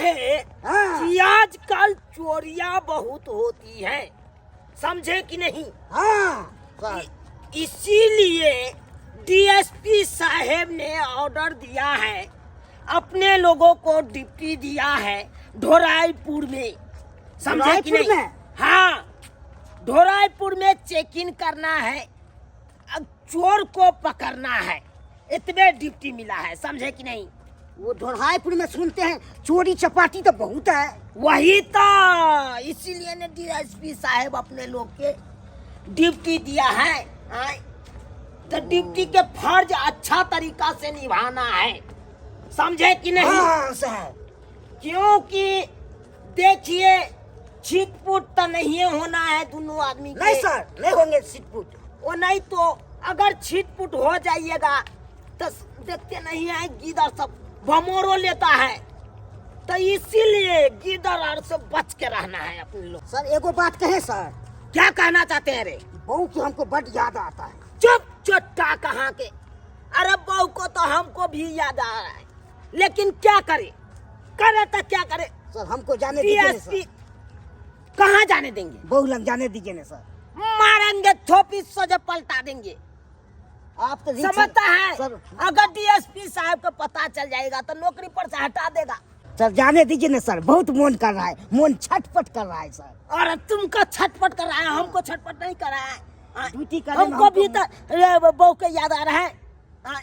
है हाँ। कि आजकल चोरियां बहुत होती है, समझे कि नहीं? हाँ सर। इसीलिए डीएसपी साहब ने ऑर्डर दिया है, अपने लोगों को ड्यूटी दिया है ढोराईपुर में, समझे कि ढोराईपुर नहीं? में? हाँ, ढोराईपुर में चेक इन करना है, अब चोर को पकड़ना है, इतने ड्यूटी मिला है, समझे कि नहीं? वो ढोराईपुर में सुनते हैं चोरी चपाटी तो बहुत है। वही तो, इसीलिए ने डीएसपी साहब अपने लोग के ड्यूटी दिया है। आय? तो ड्यूटी के फर्ज अच्छा तरीका से निभाना है, समझे कि नहीं? हाँ साहब। क्योंकि देखिए छिटपुट तो नहीं होना है दोनों आदमी के। नहीं सर, नहीं होंगे छिटपुट। वो नहीं तो अगर छिटपुट हो जाइएगा तो देखते नहीं है गीदड़ सब बमोरो लेता है, तो इसीलिए गीदड़ और से बच के रहना है अपने लोग। सर एगो बात कहे सर। क्या कहना चाहते हैं रे? बहू की हमको बड़ याद आता है। चुप चुट्टा कहाँ के, अरे बहू को तो हमको भी याद आ रहा है, लेकिन क्या करे, करे तो क्या करे। सर हमको जाने दीजिए ना डीएसपी सर। कहाँ जाने देंगे? बहू लग जाने दीजिए ना सर। मारेंगे थोपी सजे पलटा देंगे। आप तो रिक्स- समझता है सर। अगर डीएसपी साहब को पता चल जाएगा तो नौकरी पर से हटा देगा। सर जाने दीजिए ना सर, बहुत मन कर रहा है, मन छटपट कर रहा है सर। और तुमको छटपट कर रहा है, हमको छटपट नहीं कर रहा है। हाँ, ड्यूटी करने में हमको हमको भी तो बहू के याद आ रहा है। हाँ,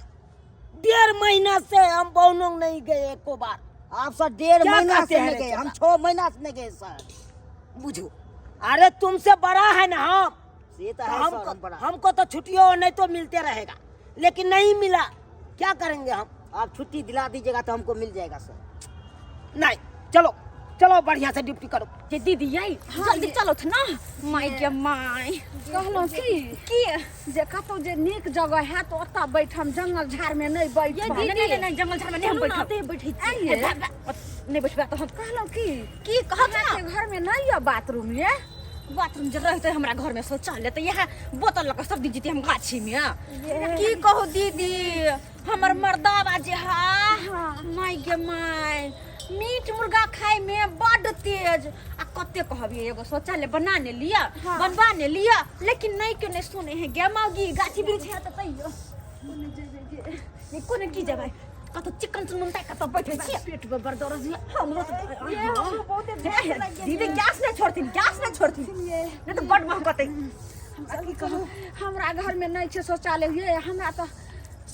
1.5 महीना से हम बहू लोग नहीं गए एको बार। आप सर 1.5 क्या महीना कहते से हैं नहीं रे गए, हम चचा? 6 महीना से नहीं गए सर। बुझो, अरे तुमसे बड़ा है ना हम। ये तो तो है सर, हमको हम बड़ा। हमको तो छुट्टियों नहीं तो मिलते रहेगा, लेकिन नहीं मिला, क्या करेंगे हम? आप छुट्टी दिला दीजिएगा तो हमको मिल जाएगा सर। नहीं चलो चलो बढ़िया से ड्यूटी करो। जे दीदी आई जल्दी चलो थ ना माय गे माय। कहलहुँ की की जे कतौ जे नीक जगह है तो ओतऽ बैठम, जंगल झाड़ में नहीं बैठम। ये दीदी नहीं नहीं जंगल झाड़ में नहीं हम चलू ना, बैठब। ओतहि बैठै आइए। नहीं बैठबे तो हम। कहलहुँ की की कहत ना? अहाँके घर में नहीं यऽ बाथरूम ये? बाथरूम जे रहते हमरा घर में शौचालय तो यहाँ बोतल लऽ कऽ सब दिन जीते हम गाछी में। की कहू दीदी, हमर मर्दाबा जे हा माय गे my, meat मुर्गा खाय में बड तेज। आ कते कहबियै एगो शौचालय बना ने लिअ, बनवा ने लिअ, लेकिन नहीं के नहीं सुने है गे मौगी। गाछी वृक्ष है तो तैयो कोने की जेबै, कतौ चिकन चुनमुन ताकि कतौ बैठै छियै। पेट में बड़ दर्द है हमरो तऽ ये हमरो बहुते हे, हे, दीदी गैस नहीं छोड़थिन, गैस नहीं छोड़थिन, नहीं तऽ बड महकतै। हमरा की कहू, हमरा घर में नहीं छै शौचालय ये। हमरा तऽ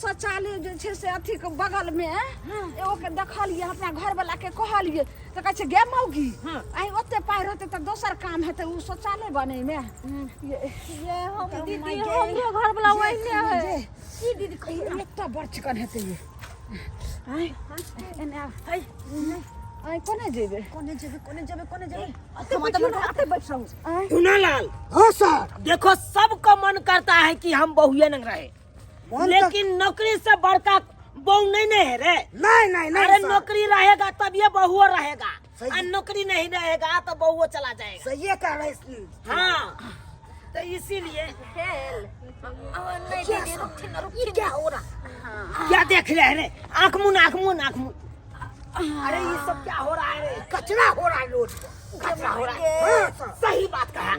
शौचालय जे छै से अथी के बगल में एगो के देखलियै, अपना घर वाला के कहलियै तऽ कहै छै गे मौगी, आइ ओते पाइ रहतै तऽ दोसर काम हेतै ओ शौचालय बनै में। ये ये हम दीदी गे। हमरो घर वाला ओहिने है। की दीदी कहियो ना। एतऽ बड़ चिकन हेतै ये। आइ एने आब। आइ कोने जेबै? कोने जेबै, कोने जेबै, कोने जेबै? अते बैठियौ ना, अते बैठ रहू। आइ धुनालाल। हाँ सर। देखो सबका मन करता है कि हम बहुए नंग रहे, मन तो- लेकिन नौकरी से बड़का बहू नहीं नहीं है रे। नहीं, नहीं, नहीं, अरे सर। नौकरी रहेगा तब ये बहुओ रहेगा, सही। और नौकरी नहीं रहेगा तो बहुओ चला जाएगा। सही है कह रहे हैं। हाँ तो इसीलिए नहीं दीदी रुकथिन ना, रुकथिन। क्या हो रहा? क्या देख रहे हैं रे? आँख मुन, आँख मुन, आँख मुन। अरे ये सब क्या हो रहा है रे? कचरा हो रहा है रोड पर। कचरा हो रहा है। हाँ, सर। सही बात कहा।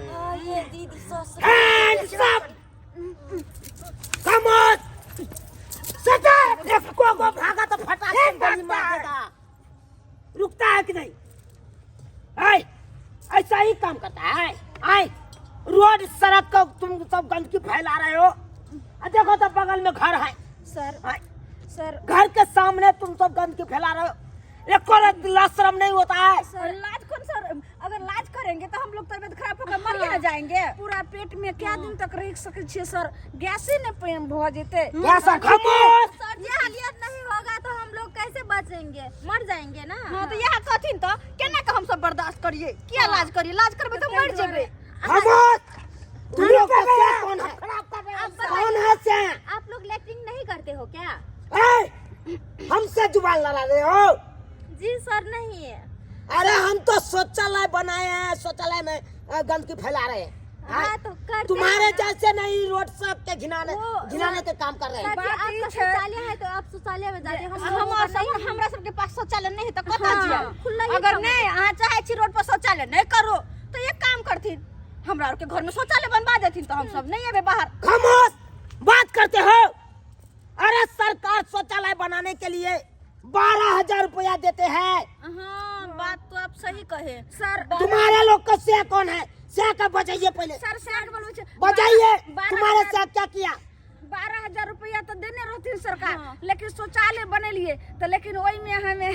ये दीदी ससुर। Hands up! Come on! Shut up! को को भागा तो फटा से गोली मार देगा। रुकता है कि नहीं? आए, ऐसा ही काम करता है। आए, रोड सड़क को तुम सब गंदगी फैला रहे हो। आ देखो तो बगल में घर है। सर, आए, सर। घर के सामने तुम सब गंदगी फैला रहे हो। एक लाज शर्म नहीं होता है। सर, लाज कौन सर, अगर लाज करेंगे तो हम लोग तबीयत खराब होकर मर ना जाएंगे। पूरा पेट में क्या दिन तक रह सके छियै सर, गैसे ने प्रेम भ जेतै। क्या सर? खामोश। सर ये हालियत नहीं होगा तो हम लोग कैसे बचेंगे, मर जाएंगे ना। हाँ तो यह कहथिन तो केना के हम सब बर्दाश्त करिए, किया लाज करिए, लाज करबे तो मर जेबे। खामोश। तुम लोग का क्या कौन है? खराब कर रहे हैं। आप कौन है से? आप लोग लैट्रिन नहीं करते हो क्या? ए, हमसे जुबान लड़ा रहे हो? जी सर नहीं है। अरे हम तो शौचालय बनाए हैं, शौचालय में गंदगी फैला रहे हैं। हाँ, तो करते तुम्हारे हैं ना। जैसे नहीं रोड सड़क के घिनाने वो घिनाने के काम कर रहे हैं। सर जी, बात आपका ई छै- शौचालय है तो आप शौचालय में जाते हैं, हम हम लोगों का नहीं है। हमरा सबके पास शौचालय नहीं है तो कतऽ हाँ, जायब? खुला ही अगर कमरा। नहीं अहाँ चाहे छी रोड पर शौचालय नहीं करो तो एक काम करथिन, हमरा आर के घर में शौचालय बनवा देथिन तो हम सब नहीं एबे बाहर। खामोश बात करते हो। अरे सरकार शौचालय बनाने के लिए 12,000 रुपया देते हैं। हाँ बात तो आप सही कहे सर। तुम्हारे लोग का से कौन है? से का बचाइए पहले। सर से बोलबै छै। बचाइए। बारह तुम्हारे हजार- से क्या किया? 12,000 रुपया तो देने रहथिन सरकार, लेकिन शौचालय बनेलिए तो, लेकिन ओहिमे हमे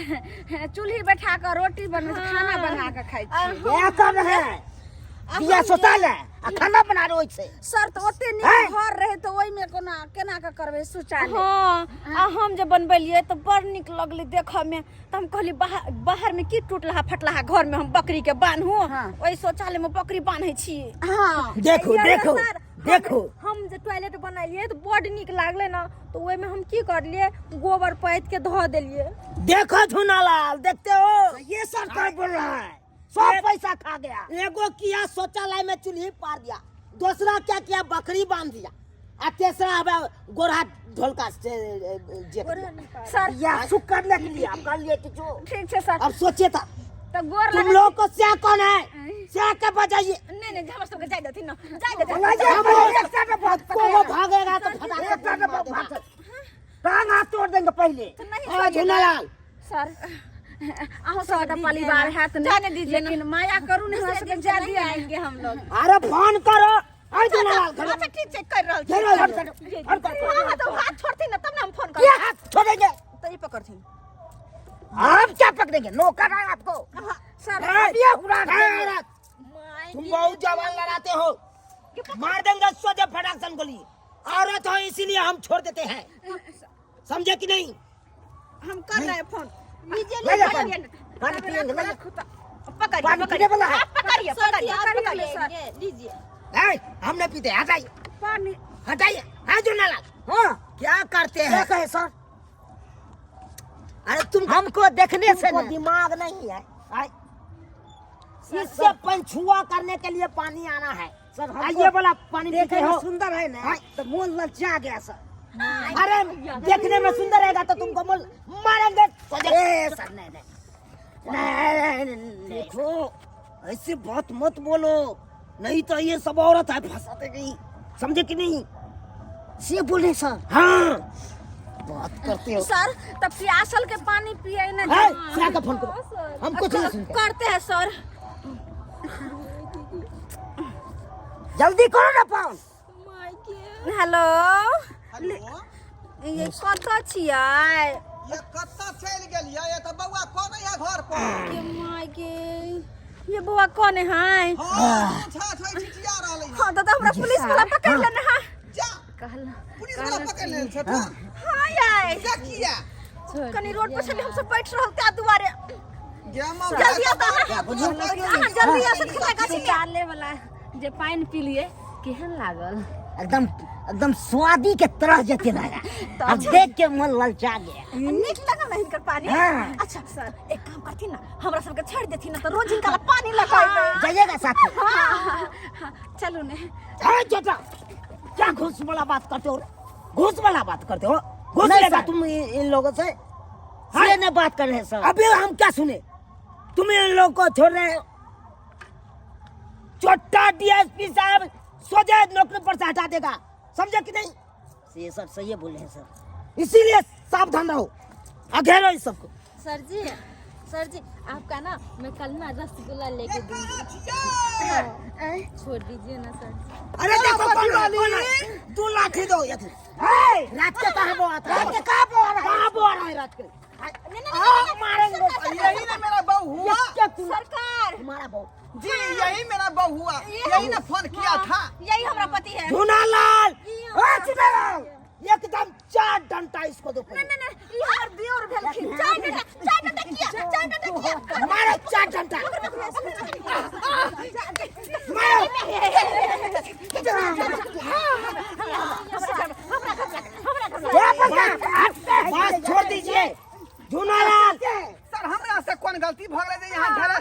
चूल्ही बैठा कऽ रोटी बनबै छी, खाना बना कऽ खाइ छी। क्या कर रहे हैं? दिया शौचालय आ खाना बना रहे ओइसे। सर तऽ ओते नीक हैं? घर रहै तऽ ओहिमे कोना केना कऽ करबै शौचालय? हाँ आ हम जे बनबेलिए तो बड़ नीक लगलै देखऽ में, तऽ हम कहली बाहर बाहर में की टूटलहा फटलहा घर में हम बकरी के बान्हू, हाँ। ओहि शौचालय में बकरी बान्है छी। हाँ। देखो ये देखो सर, देखो हम जे टॉयलेट बनेलिए तो बड नीक लागलै ना, तो ओहिमे हम की करलिए गोबर पैत के धऽ देलिए। देखो झुनालाल, देखते हो ये सरकार बोल रहा है सब पैसा खा गया। एगो किया शौचालय में चूल्ही पार दिया, दूसरा क्या किया बकरी बांध दिया, आ तीसरा अब गोरहा ढोलका से जे सर या सुख करने के लिए आप कर लिए कि जो ठीक छै सर। अब सोचिए था तऽ गोर तुम लगै लोग को क्या कौन है क्या के बजाइए। नहीं नहीं हमरा सबके जाय देथिन ना, जाय देथिन। को वो भागेगा तो फटाफट मार देगा। टांग हाथ तोड़ देंगे पहले। तो नहीं हाँ, झुनालाल सर, अहूँ सबके तऽ परिवार हैत ने, जाने दीजिए ना। लेकिन माया करू ने हमरा दूसरे सबके, दिन से जाय नहीं दिअ। आएंगे हम लोग। अरे फोन करो। अरे झुनालाल घर अच्छा ठीक छै, कर रहल छी। घेरो, फोन करो, फोन करो। हाँ हाँ तो हाथ छोड़थिन ना तब ना हम फोन क्या करब। हाथ छोड़ेंगे? तो ई पकड़थिन। आप क्या पकड़ेंगे? नौकर है आपको सर अब ये उड़ा देंगे। तुम बहुत जवान लड़ाते हो, मार देंगे सोचे फटाक सन गोली। औरत हो इसीलिए हम छोड़ देते हैं, समझे कि नहीं? हम कर रहे हैं फोन। ले ले पानी, पानी पिएंगे, ले ले। पकड़िए पानी पकड़िए पीने वाला है। आप पकड़िए सर जी, पकड़िए आप पकड़िए। पिएंगे, लीजिए। ए, हम नहीं पीते, हटाइए पानी हटाइए। हाँ झुनालाल हाँ क्या करते क्या हैं? कहे सर? अरे तुम हमको देखने से तुमको ना। दिमाग नहीं है। आय। इससे पंछुआ करने के लिए पानी आना है सर आ, हमको ये वाला पानी पीते देखने में हो। सुंदर है ना हाँ। तो मोन ललचा गया सर। अरे देखने में सुंदर रहेगा तो तुमको मोल मारेंगे। ए सर नहीं नहीं नहीं, नहीं, नहीं। देखो ऐसे बात मत बोलो, नहीं तो ये सब औरत है फंसाते नहीं, समझे कि नहीं? से बोले सर। हाँ बात करते हो। सर तऽ प्यासल के पानी पिए ने। है, श्रेया का फोन करो, हम कुछ नहीं सुनते। करते हैं सर। जल्दी करो ना फोन। Hello hello. ये कतऽ छियै? ये कतऽ चलि गेलियै? ये तऽ बौआ कोन है घर पर? के माय के ये बौआ कौन है? हाँ छा छा छिचिया रहलै है। हाँ दादा हमरा पुलिस वाला पकड़ लेने है। जा पुलिस वाला पकड़ लेल छै तो। हाँ यार जा किया? कनी रोड पर छली हम सब बैठ रहल त्या दुआरे। गेमा जल्दी आता अहाँ जल्दी आ सखी गाछी में। शौचालय वाला जे पानि पीलिए केहन लागल? एकदम एकदम स्वादी के तरह जते लगा, अब देख के मन ललचा गया। नीक लगल ना हिनकर पानी? हाँ। अच्छा सर एक काम करथिन ना, हमरा सबके छोड़ देथिन ना तो रोज हिनका ला पानी लगेबै। जाइएगा साथी। हाँ, चलू ने। ए चचा क्या घूस वाला बात करते हो? घूस वाला बात करते हो? घूस नहीं लेगा सर। तुम इन लोगों से? से नहीं बात कर रहे हैं सर। अभी हम क्या सुने, तुम इन लोगों को छोड़ रहे हो? चोटा डीएसपी साहब सोझे नौकरी पर से हटा देगा, समझे कि नहीं? ये सर सही बोले हैं सर। इसीलिए सावधान रहो, अघेरो इस सबको। सर जी सर जी आपका ना मैं कल ना रसगुल्ला लेके दूंगी, छोड़ दीजिए ना सर जी। अरे देखो कौन है, कौन है? दो लाठी दो ये तू। रात के कहाँ बोआ था? रात के कहाँ बोआ रहा है? कहाँ बोआ रहा है रात के? आ, मारेंगे। यही ना मेरा बहू हुआ। क्या तुम सरकार तुम्हारा बहू जी यही मेरा बहू हुआ, यही ना फोन किया था। यही हमरा पति है। झूनालाल, ओ झूनालाल, एकदम चार डंडा इसको दो पहले। नहीं नहीं ई हमर दियोर भेलखिन। चार डंडा, चार डंडा किया, चार डंडा किया। मारो चार डंडा, मारो। बात छोड़ दीजिए झूनालाल। सर हमरा से कोन गलती भऽ गेलै जे यहाँ धरा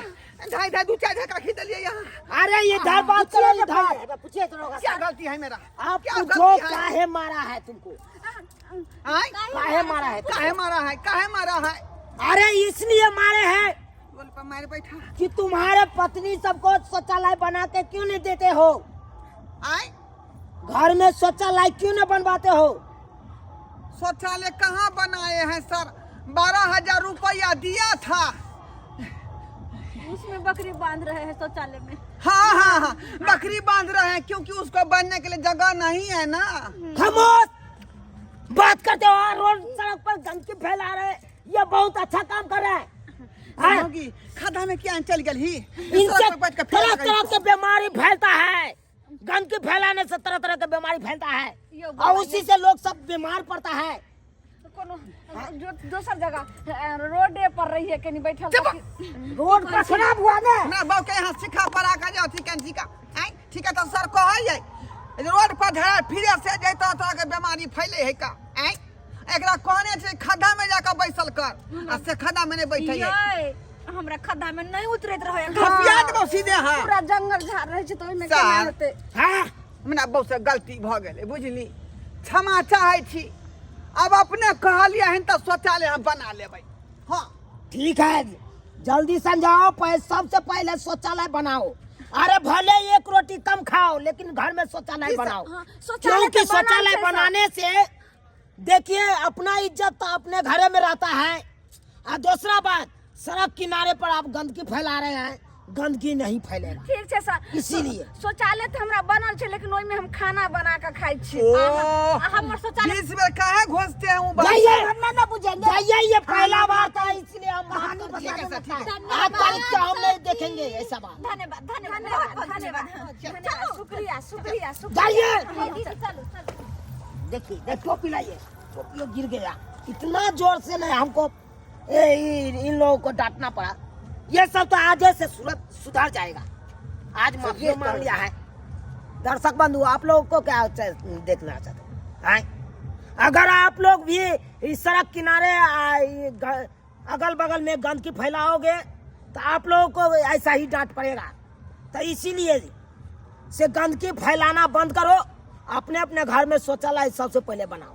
ढाई ढाई दू चार झका खी देलियै यहाँ? अरे इधर बात करो इधर। पूछिए तो होगा। क्या गलती है मेरा? आप क्या पूछो गलती है? काहे मारा है तुमको? आय काहे मारा है? काहे मारा है? काहे मारा है? अरे इसलिए मारे हैं बोल पर मारे बैठा कि तुम्हारे पत्नी सबको शौचालय बना के क्यों नहीं देते हो? आय घर में शौचालय क्यों नहीं बनवाते हो? शौचालय कहाँ बनाए हैं सर? 12,000 रुपया दिया था। उसमें बकरी बांध रहे हैं शौचालय में। हाँ हाँ हाँ, बकरी बांध रहे हैं क्योंकि उसको बांधने के लिए जगह नहीं है ना। खामोश बात करते हो, रोड सड़क पर गंदगी फैला रहे, ये बहुत अच्छा काम कर रहे हैं। हाँ? होगी खद्दा में क्या चल गई ही इनसे सड़क पर बैठ के फैला तरह गई। तरह के बीमारी फैलता है, गंदगी फैलाने से तरह तरह के बीमारी फैलता है यो और उसी से लोग सब बीमार पड़ता है। कोनो जो दोसर जगह रोडे पर रहिए कनी बैठल चुप। रोड पर खराब हुआ ना। हमरा बाप के यहाँ सिखा पढ़ा के जाओ, ठीक है ठीक है आय ठीक है। तो सर कहै रोड पर धरा फिरे से जैतो तो के बीमारी फैले है का आय। एकरा कहने छै खड्डा में जाकर बैसल कर आ से खड्डा में नहीं बैठे है। यै, हमरा खद्दा में नहीं उतरैत रहे। खपिया देबो सीधे। हाँ पूरा जंगल झाड़ रहै छै तऽ ओहिमे सर। केना हेतै? हाँ हमरा बहुत से गलती भऽ गेलै बुझली, क्षमा चाहै छी। अब अपने कहलियै हन तऽ शौचालय हम बना लेबै। हाँ ठीक है, जल्दी समझाओ। सबसे पहले शौचालय बनाओ। अरे भले एक रोटी कम खाओ लेकिन घर में शौचालय बनाओ। हाँ, शौचालय क्योंकि तो बनल शौचालय छै सर। बनाने से देखिए अपना इज्जत तो अपने घरे में रहता है। और दूसरा बात, सड़क किनारे पर आप गंदगी फैला रहे हैं, गंदगी नहीं फैलेगा। ठीक छै सर। इसीलिए। शौचालय तऽ हमरा बनल छै लेकिन ओहिमे हम खाना बना के खाइ छी। ओ हमर शौचालय 20 बेर काहे घोसते हैं वो? जाइए हम ना ना बुझेंगे। जाइए, ये पहला बार था इसलिए हम माफ कर ठीक है दिए। सर, ठीक है। आज तारीख से हम नहीं देखेंगे ऐसा बात। धन्यवाद धन्यवाद बहुत बहुत धन्यवाद धन्यवाद। धन्यवाद, शुक्रिया शुक्रिया शुक्रिया। जाइए। दीदी चलो चलो। देखिए देख, टोपी लाइए। टोपियो गिर गया इतना जोर से नहीं हमको इन लोगों को डांटना पड़ा। ये सब तो आज से सूरत सुधर जाएगा। आज माफी मांग लिया है। दर्शक बंधु, आप लोगों को क्या देखना चाहते हैं? अगर आप लोग भी इस सड़क किनारे अगल बगल में गंदगी फैलाओगे तो आप लोगों को ऐसा ही डांट पड़ेगा। तो इसीलिए से गंदगी फैलाना बंद करो, अपने अपने घर में शौचालय सबसे पहले बनाओ।